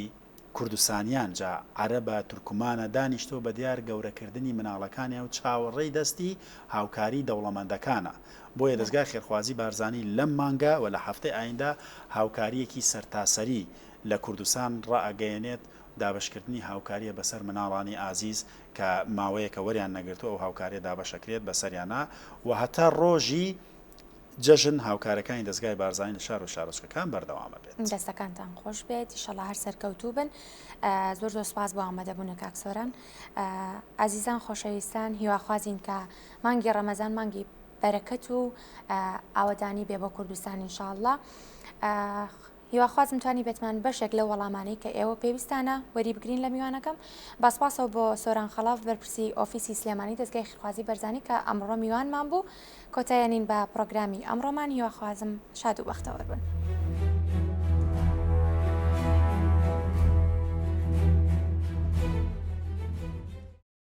کوردستانیان جا عەرەبە، تورکمانە، دانیشتووە بە دیار گەورەکردنی مناڵەکانیا و چاوەڕێی دەستی هاوکاری دەوڵەمەندەکانە. بۆیە دەزگای خێرخوازی بارزانی لەم مانگە و لە هەفتەی ئایندە هاوکارییەکی سەرتاسەری لە کوردستان ڕائەگەیەنێت، دابەشکردنی هاوکارییە بەسەر مناڵانی ئازیز. کە ماوەیەکە وەریان نەگرتووە ئەو هاوکاریە دابەشەکرێت بەسەریانا و هەتا ڕۆژی جەژن هاوکارەکانی دەزگای بارزانی لە شار و شارۆچکەکان بەردەوام ئەبێت. دەستەکانتان خۆش بێت ئیشەڵا هەر سەرکەوتوو بن زۆر زۆر سوپاس بۆ ئامادەبوونە کاک سۆران ئازیزان خۆشەویستان هیواخوازین کە مانگی ڕەمەزان مانگی بەرەکەت و ئاوەدانی بێ بۆ کوردستان ئینشاءاللە هیواخوازم توانیبێتمان بەشێک لەو وەڵامانەی کە ئێوە پێویستانە وەریبگرین لە میوانەکەم. بە سپاسەوە بۆ سۆران خەڵەف بەرپرسی ئۆفیسی سلێمانی دەزگای خیرخوازی بەرزانی کە ئەمڕۆ میوانمان بوو. کۆتایەنین بە پڕۆگرامی ئەمڕۆمان هیواخوازم شاد و بەختەوەر بن.